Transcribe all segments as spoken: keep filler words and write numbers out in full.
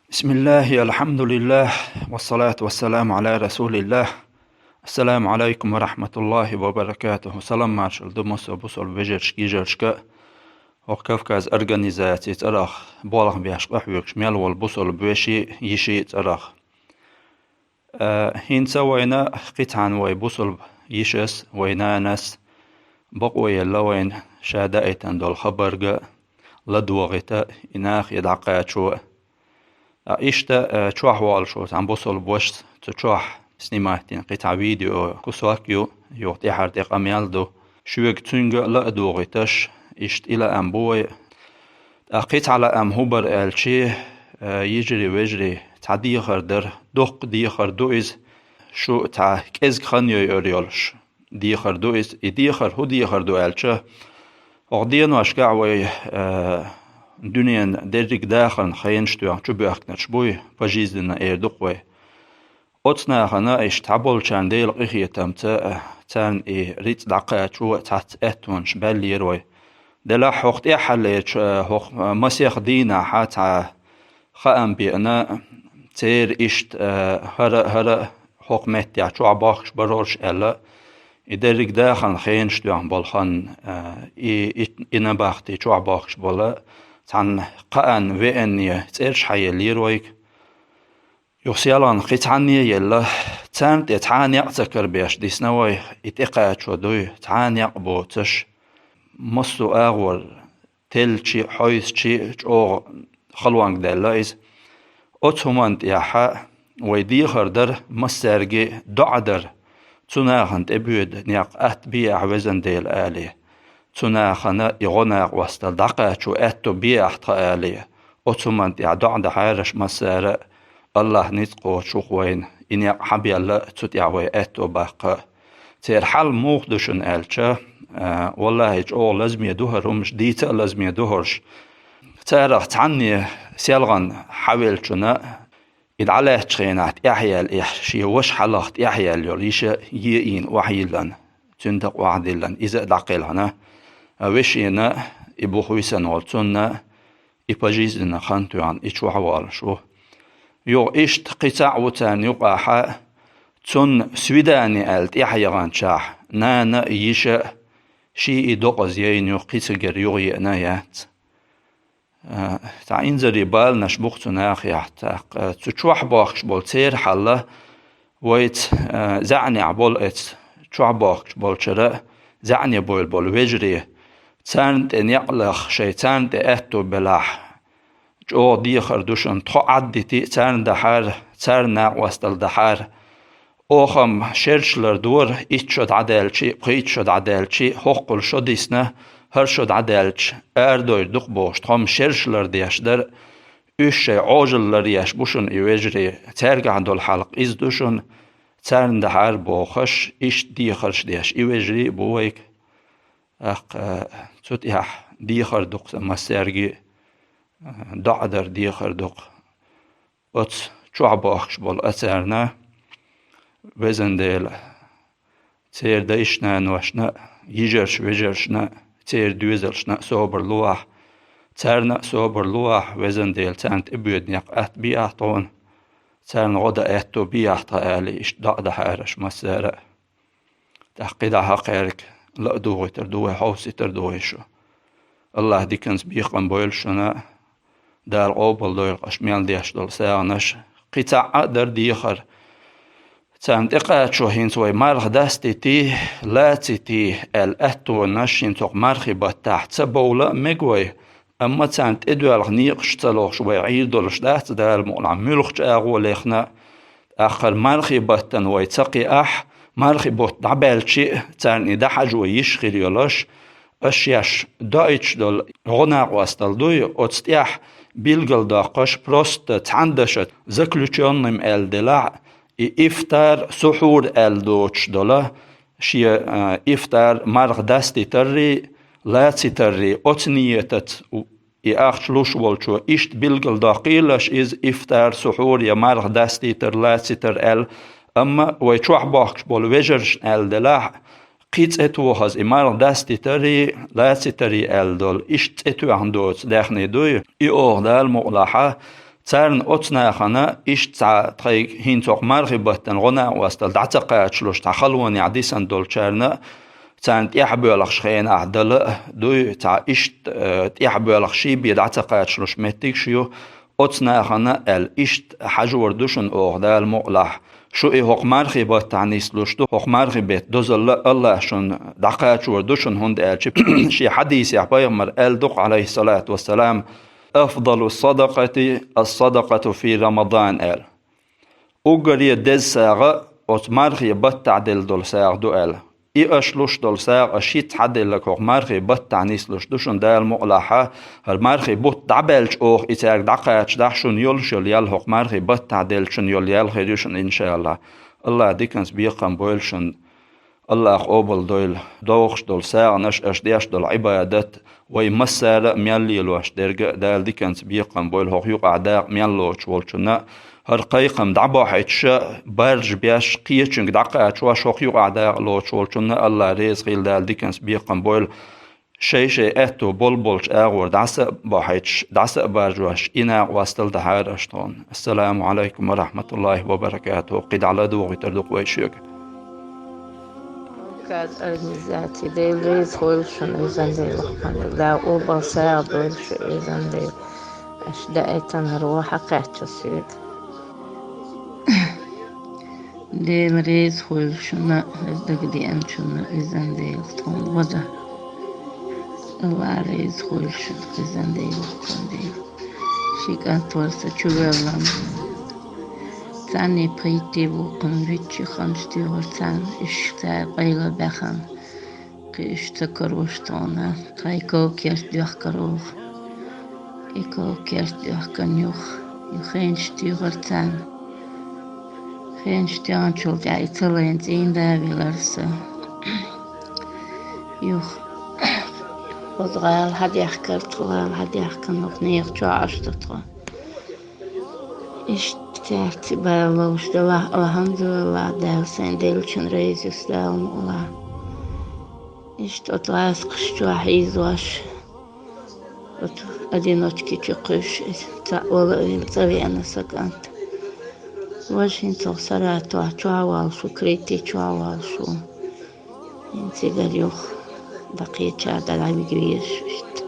بسم الله، الحمد لله، والصلاة والسلام على رسول الله. السلام عليكم ورحمة الله وبركاته. Салам маршал ду массо бусалба вежаршка, йижаршка, хӀокху Кавказ организаци цӀарах болх беш къахьоьгуш мел волу бусалба веши, йиши цӀарах. Э, хӀинца вайна кхин цхьана вай бусалба йишас, вай нанас бакъо елла вайна ша даийтина долу хабарга ладогӀийта и нахе дӀакхачо. А иштта, э, чохь волуш волу цхьана бусалба вашас цу чохь снимать дина кхин цхьа видео кусок ю, юха тӀаьхьара тӀе къамел ду. Шуьга цуьнга а ладогӀийташ, иштта и лаам бу вай. ТӀаккха кхин цхьа лаам хӀун бара аьлчи, э, йижарий, вежарий, цхьа дехар дара, доккха дехар ду иза. Шу цхьа кӀезиг хан йойур йолуш дехар ду иза. И дехар хӀун дехар ду аьлча, хӀокху деношкахь вай, э, дуьненан дерриг дахаран хенаш тоьхна чубоьхкинарш буй, пожизненно эр ду-кх вай. Оцу нахана иштта цхьаболчарна Делан къинхетамца, э, царна и рицкъ дӀакхачо цхьацца аьттонаш баьллера вай. Делахь хӀокху тӀаьххьарлерчу, э, хӀокху, э, масех дийнахьа цхьа хаам беана, церан иштта, э, хӀара а, хӀара а хӀокху меттехь чохь бохкуш баролуш аьлла, и дерриг дахаран хенаш тоьхна болу хан, э, и, и, и набахти чохь бохкуш болу цхьана кхаанна веанне цӀераш хьаеллера вайга. Юха селхана кхин цхьанне а елла, царна тӀе цхьа а некъ ца карабеш дисна вай, и тӀекхачо дуй, цхьа а некъ боцуш, массо а агӀор теллачи, хьовсучи чӀогӀа халонга даьлла иза. Оцу хӀуманна тӀехьа вай дехар дара, массаьрга а доӀа дара, цу нахана тӀебоьду некъ атта бе ахь, везан Дела, алий. Цу нахана и гӀо-накъосталла дӀакхачо аьтто бе ахь тхан, алий. Оцу хӀуманна тӀехь доӀа дахьара аша массара а, АллахӀ ницкъ кхочуш ву-кх вайна, и некъ хьабелла, цу тӀехь вай аьтто баккха. Церан хьал муха ду шуна аьлча, а, валлахӀи, чӀогӀа лазаме ду хӀара хӀуманаш, дийца а лазаме ду хӀорш. Царах цхьанне селхана хьавеллачунна, и дӀалаьцначу хенахь тӀаьхьаяьлла, и шен ваша хьалха тӀаьхьаяьлла йолу йиша еана охьайиллина, цуьнан дакъа охьадиллина, иза а дӀакхелхина, а вешина, и бух висина волу цунна, и пожизненно хан тоьхна, и чохь волуш ву. Юха иштта кхин цхьаъ ву царна юкъахь, цунна свидание аьлла тӀаьхьаяханчохь, нана а, йиша а, шен и докъаза яйна ю, кхин цигара юхаеана яц. А, цхьа инзаре баланаш бу-кх цу нахехь, тӀаккха, а, цу чохь бохкуш болу церан хьал а вайца, а, заьӀнехь болу, эцу чохь бохкуш болчара а заьӀне бевлла болу вежарий, царна тӀе некъ лаха, шайн царна тӀе аьтто белахь, чӀогӀа дехар ду шуна, тхо Ӏаддитий царна дахьара, царна накъосталла дахьара. Оха-м шераш лардора, итт шо дӀадаьлчи а, пхийтта шо дӀадаьлчи а, хӀоккхул шо дисна, хӀара шо дӀадаьлча, арадойр ду-кх бохуш, тхо-м шераш лардеш дара, уьш шайн Ӏожалла ларъеш бу шуна и вежарий, цаьргахь долу хьал-кх иза ду шуна, царна дахьара бохуш, иштта дехарш деш и вежарий а бу вайга. ТӀаккха, а, цу тӀехь дехар ду-кх сан массаьрга а, а, доӀа дар дехар ду-кх. Оцу чохь бохкуш болу а царна, везан Дела, церан дайшна-наношна а, йижаршна-вежаршна а, церан доьзалшна а собар лолахь, царна а собар лолахь, везан Дела, царна тӀебоьду некъ атта бе ахь тхуна, царна гӀо дан аьтто бе ахь тхан, алий, иштта доӀа дахьара аша массара а. ТӀаккха кхидӀа хьакхаьрга ла а дугӀуьйтур ду вай, хьовсийтур ду вай шу. АллахӀа диканца бекхам бойла шуна, Дала къобалдойла аша мел деш долу сагӀанаш. Кхин цхьаъ а дара дехар. Царна тӀекхачо хӀинца вай марха дастийтий, лацийтий аьлла аьттонаш хӀинца хӀокху мархийн баттахь ца бовла а мега вай, амма царна тӀедоьлху некъаш ца лохуш вай Ӏийр долуш дац, Дала мукъалахь, муьлххачу агӀо лехна а. ТӀаккха мархийн баттана вай ца кхиахь, мархийн бутт дӀабаьлчи а, царна и дӀахьажо йиш хир йолуш, аша шаьш доуьйтуш долу гӀо-накъосталла дуй, оцу тӀехь билгалдоккхуш, просто цхьана дашца заключённым аьлла делахь а, и ифтар, сухьур аьлла доцуш долу, шен, а, ифтар, марха дастийтаррий, лацийтаррий, оцу ниетаца и ахча луш волчо иштта билгалдоккхийла аша иза ифтар, сухьур я марха дастийтар, лацийтар аьлла, амма вай чохь бохкуш болу вежаршна аьлла делахь а, кхин цӀе тохаза и марха дастийтаррий, лацийтаррий аьлла долу, иштта цӀе тоьхна доцу даьхни дуй, и оха Дала мукъалахь, Царна оцу нахана иштта цхьа тхайга хӀинца хӀокху мархи баттана гӀо накъосталла дӀа ца кхачалуш, цхьа халонехь дисина долчарна, царна тӀаьхьабоьлхуш хенахь дала а дуй, цхьа иштта, э, тӀаьхьабоьлхуш ший бен дӀа ца кхачалуш меттигаш ю, оцу нахана аьлла, иштта хьажор ду шуна оха Дала мукъалахь. Шу и хӀокху мархи баттахь нислуш ду, хӀокху мархи бетта дозалла Аллах шуна дӀакхачор ду шуна, хӀунда аьлча шен хьадисехь пайхамар аьлла ду-кх, Ӏалайхиссалату вассалам: «Афдалу садакъати ас-садакъату фи Рамадан», аьлла. Уггаре деза сагӀа оцу мархи баттахь делла долу сагӀа ду аьлла. И аша луш долу сагӀа аша хӀинцца хьаделларг хӀокху мархи баттахь нислуш ду шуна Дала мукъалахь, хӀара мархи бутт дӀабаьлча оха и цаьрга дӀакхачадахь, шуна йолуш йолу ял хӀокху мархи баттахь деллачунна йолу ял хир ю шуна, иншааллах. Аллах диканца бекхам бойла шуна, Аллах къобал дойла. ДогӀуш долу сагӀанаш, аша деш долу Ӏибадат, вай массара а мел лелош дерг а Дала диканца бекхам бойла, хӀокху юкъахь дакъа мел лоцуш волчунна, хӀара кхайкхам дӀабохьуьйтуш, баржа беш, кхечуьнга дӀакхачош, хӀокху юкъахь дакъа лоцуш волчунна Аллах реза хила, Дала диканца бекхам бойла. Шай-шай аьтто болу болчу агӀор дӀаса а бохьуьйтуш, дӀаса а баржош, и накъосталла дахьара аша тхуна. Ассаламу Ӏалайкум ва рахьматуллахӀи ва баракатухӀу. КхидӀа ладугӀуьйтур ду-кх вай шуьга. Кавказ организаци, Дела реза хуьлда шуна, везан Дела, хьан да, да, къобал сагӀа дойла шу, везан Дела. Аша даийтина хӀара вон хьакхаьчча соьга. Дела реза хуьлда шуна, хӀара дагадеанчунна, везан Дела, тхуна гӀо дан. Аллах реза хуьлда шуна, везан Дела, тхуна Дела. Ши кӀант вара сан чувелларг. Царний пхийтте вукхунна виччи ханаш туьйхира царна, уьш цара къайла баьхна. Кхин уьш ца карош тхуна, тхайн ков-керт доьхкур ву. И ков-керт доьхкина юха, юха хенаш туьйхира царна. Хенаш тоьхначул тӀаьхьа и ца лайна цӀийнда вилира сан. Юха оцу гӀала хьадаьхкира тхо, гӀала хьадаьхкина, хӀокху нехан чохь Ӏаш ду тхо. Иштта цаьрца бала ловш делахь, алхьамдулиллахӀ, Дала сайн деллачун реза ву, Дала мукъалахь. Иштта оцу гӀазкхаш чохь хьийзош, оцу одиночки чу кхуьйсуш, иза цхьаъ вала а вина, цӀа веана сан кӀант. Важа хӀинца хӀокху Саратохь чохь волуш ву, Крите чохь волуш ву. ХӀинца цигара юха дӀакхеча, дӀавига везаш иштта.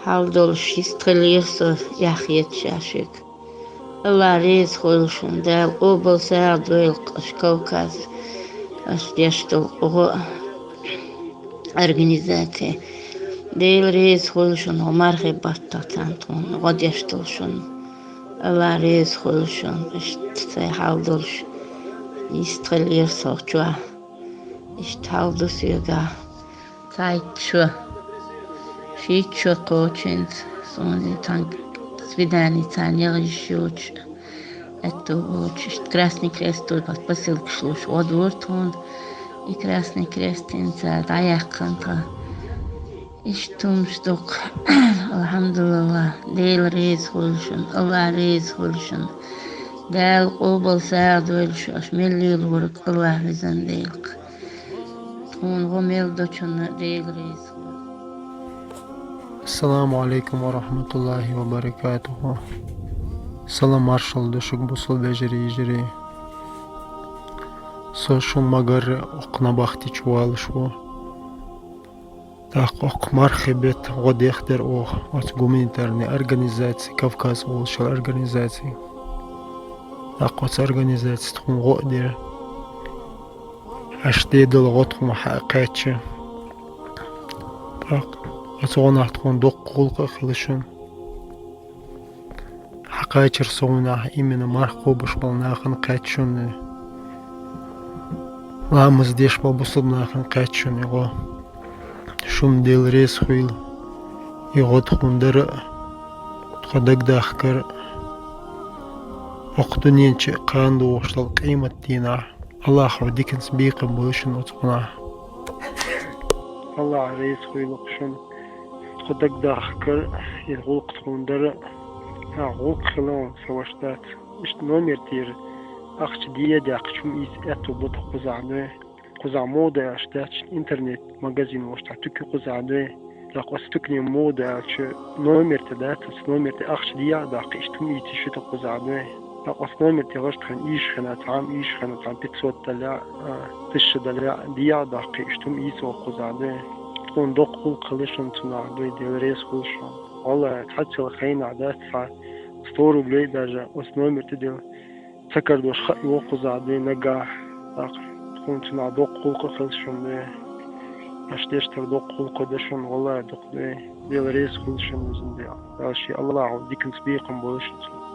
Хьал долуш йистхилира со, эхь хета ша шуьга. Аллах реза хуьлда шуна, Дала къобал сагӀа дойла-кх аша Кавказ, аша деш долу гӀо организаци. Дела реза хуьлда шуна, хӀокху мархи баттахь царна тхуна гӀо деш долу шуна. Аллах реза хуьлда шуна, иштта сайн хьал долуш йистхилира со чохь. Иштта хьал ду соьгахь. Цхьайтта шо, шийтта шо кхочуьнца, суна и цхьана свидани царна яла йиш йоцуш, аьтто воцуш, иштта Красный Крест-о посылкаш луш гӀо дора тхуна, и Красный Крест-ин цара дӀаяьккхина тхан. Иштта хӀумнаш ду-кх, алхьамдулиллахӀ, Дела реза хуьлда шуна, Аллах реза хуьлда шуна. Дала къобал сагӀа дойла шу, аша мел лелорг, Аллах везан Дела-кх. Тхуна гӀо мел долчунна Дела реза хуьлда. Ассаламу Ӏалайкум ва рахьматуллахӀи ва баракатухӀу. Салам маршалла ду шуьга, бусалба вежарий, йижарий. Со шун ма-гарра оккха набахти чу валуш ву. ТӀаккха оккха мархи бетта гӀо дехдира оха оцу гуманитарный организаци, Кавказ олуш йолу организаци. ТӀаккха оцу организаци тхуна гӀо а дира. Аша дедала гӀо тхуна хьа а кхаьчча. ТӀаккха оцу гӀонах тхуна доккха гӀуллакх а хила шуна. Хьакхачар со вуьнахь именно марха кхобуш болу нахана кхаьчча шуна, ламаз деш болу бусалба нахана кхаьчча шуна и гӀо. Шуна Дела реза хуьйла, и гӀо тхуна дара а, тхо дагадахкара а. Окху дуьнен чу а кхана догӀуш долу къематдийнахь Аллахьо диканца бекхам бойла шуна оцу гӀунахь. Аллахь реза хуьйлакх шуна. Тхо дагадахкара, и гӀуллакх тхуна дара, а, гӀуллакх хилла ван сан ваша дац. Иштта номер тӀера ахча де а даьккхича, хӀума ийца аьтто бу тхо кхузахь дуй. Кхузахь муха ду аьлча дац, интернет-магазин ваша тхьа туька кхузахь дуй. Так, оцу стукне муха даьлча, номер тӀе дац, оцу номер тӀе ахча дехьа а даккха, иштта хӀума ийца шуьта кхузахь дуй. Так, оцу номер тӀе гӀаш тхуна ийша хинна, цхьамма ийша хинна, цхьамма пятьсот дале а, тысяча дале а, дехьа а даккха, иштта хӀума ийца ваха кхузахь дуй. Тхуна доккха гӀуллакх хила шуна цунах дуй, Дела реза хуьлда шуна. Валлахьи, цхьацца хенахь дац цхьа сто рублей даже оцу номер тӀе дила. Ца карадош хаийта кхузахь дуй нагахь. Так, тхуна цунах доккха гӀуллакх хила шуна дуй. Аша деш тара доккха гӀуллакх да шуна, валлахьи, дукха дуй. Дела реза хуьлда шуна, везан Дела. Дала шен Аллахьо диканца бекхам бойла шуна.